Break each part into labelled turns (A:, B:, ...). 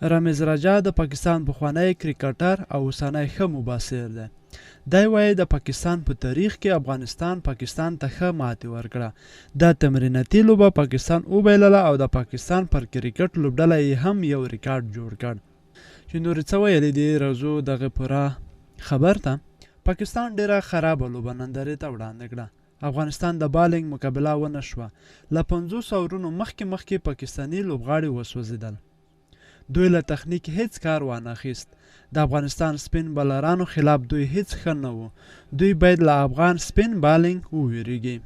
A: رمیز راجا د پاکستان پخوانی کرکټر او اوسنی ښه مبصر دی. دی وایي د پاکستان په تاریخ کې افغانستان پاکستان ته ښه ماتې ورکړه. دا تمریناتي لوبه پاکستان وبایلله او د پاکستان پر کرکټ لوبډله یې هم یو ریکارډ جوړ کړ. چې نورې څه ویلي دي راځو دغه پوره خبر ته. پاکستان ډیره خرابه لوبه نندارې ته وړاندې کړه. افغانستان د بالینګ مقابله ونه شوه. له 50 اورونو مخکې مخکې پاکستاني لوبغاړي وسوځېدل. دوی له تخنیک هیڅ کار وانه خیست. د افغانستان سپین بالرانو خلاف دوی هیڅ ښه نه وو. دوی باید له افغان سپین بالینګ وویریږي.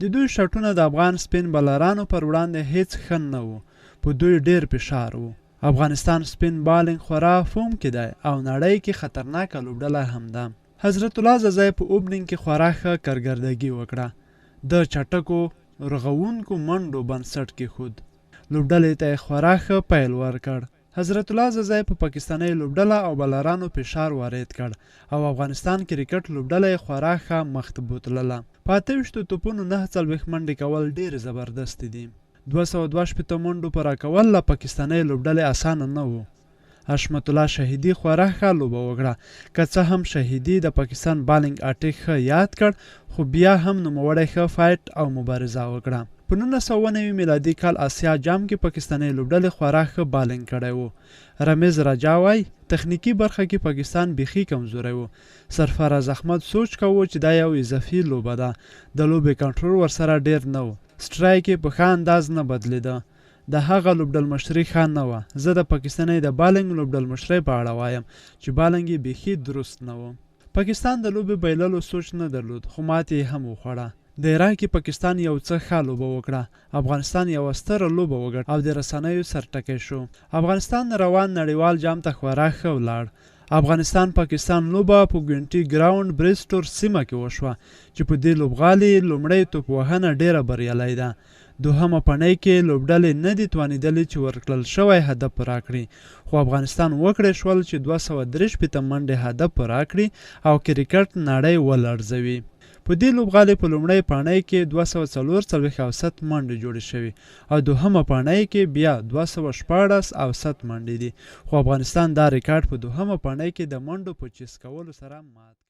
A: د دوی شاټونه د افغان سپین بالرانو پر وړاندې هیڅ ښه نه وو. په دوی ډیر فشار وو. افغانستان سپین بالینګ خورا فوم کې دی او نړۍ کې خطرناکه لوبډله هم ده. حضرت الله ځاځی په اوپننګ کې خورا ښه کارګردګي وکړه. ده چټکو رغوونکو منډو بنسټ کېښود. لوبډلې ته یې خورا ښه پیل ورکړ. حضرت الله ځاځی په پاکستانۍ لوبډله او بالرانو فشار وارد کړ او افغانستان کرکټ لوبډله یې خورا ښه مخ ته بوتلله. په 28 توپونو 49 منډې کول ډېرې زبردستې دي. 262 منډو پوره کول له پاکستانۍ لوبډلې اسانه نه وو. حشمت الله شهیدي خورا ښه لوبه وکړه. که څه هم شهیدي د پاکستان بالینګ اټیک ښه یاد کړ، خو بیا هم نوموړی ښه فایټ او مبارزه وکړه. په 1990 میلادي کال اسیا جام کې پاکستانۍ لوبډلې خورا ښه بالینګ کړی و. رمیز راجا وایي، تخنیکي برخه کې پاکستان بیخي کمزوری و. سرفراز احمد سوچ کاوه چې دا یو اضافي لوبه ده. د لوبې کنټرول ورسره ډېر نه و. سټرایک یې په ښه انداز نه بدلېده. د هغه لوبډلمشري ښه نه وه. زه د پاکستانۍ د بالنګ لوبډلمشرۍ په اړه وایم چې بالنګ یې بیخي درست نه و. پاکستان د لوبې بایللو سوچ نه درلود، خو ماتې یې هم وخوړه. د عراق کې پاکستان یو څه ښه لوبه وکړه. افغانستان یوه ستره لوبه وګټله او د رسنیو سرټکی شو. افغانستان روان نړیوال جام ته خورا ښه ولاړ. افغانستان پاکستان لوبه په ګوینټي ګراونډ بریسټور سیمه کې وشوه چې په دې لوبغالي لومړۍ توپ وهنه ډیره بریالۍ ده. دوهمه پڼۍ کې لوبډلې نه دي توانیدلې چې ورکړل شوی هدف پوره کړي، خو افغانستان وکړی شول چې 263 منډې هدف پوره کړي او کرکټ نړۍ ولړزوي. په دې لوبغالي په لومړۍ پاڼۍ کې 244 اوسط منډې جوړې شوې او دوهمه پاڼۍ کې بیا 216 اوسط منډې دي، خو افغانستان دا ریکارډ په دوهمه پاڼۍ کې د منډو په چیس کولو سره مات کړ.